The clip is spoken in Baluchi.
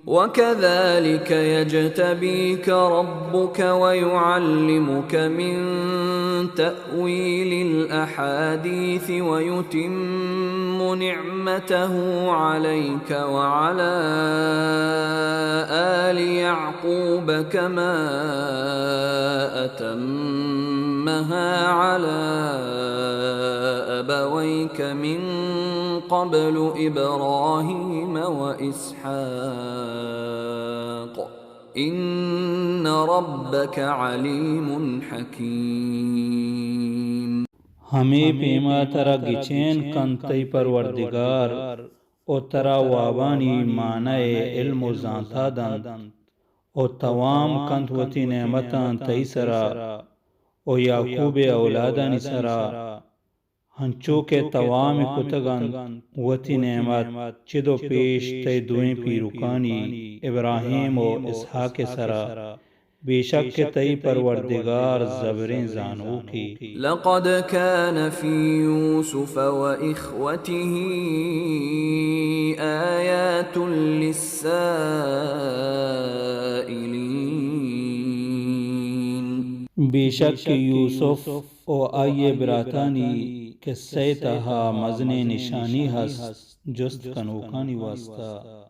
وكذلك يجتبيك ربك ويعلمك من تأويل الأحاديث ويتم نعمته عليك وعلى آل يعقوب كما أتمها على أبويك من قبل إبراهيم وإسحاق إن ربك عليم حكيم. ہمے پیما ترا گچین کنت تئی پروردگار، و ترا وابانی معنی ء علم و زانتا دنت، و توام کنت وتی نعمتاں تئی سرا، و یعقوب ء اولادانی سرا، انچو کہ توام کتگ انت وتی نعمت چد و پیش تئی دوئیں پیرکانی، ابراہیم و اسحاق ء سرا، بے شک کہ تئی پروردگار زبریں زانوکے۔ لقد كان في يوسف وإخوته آيات للسائلين۔ بے شک کہ یوسف و آئی ء براتانی قصہ ء تہا مزنیں نشانی ہست جست کنوکانی واسطہ۔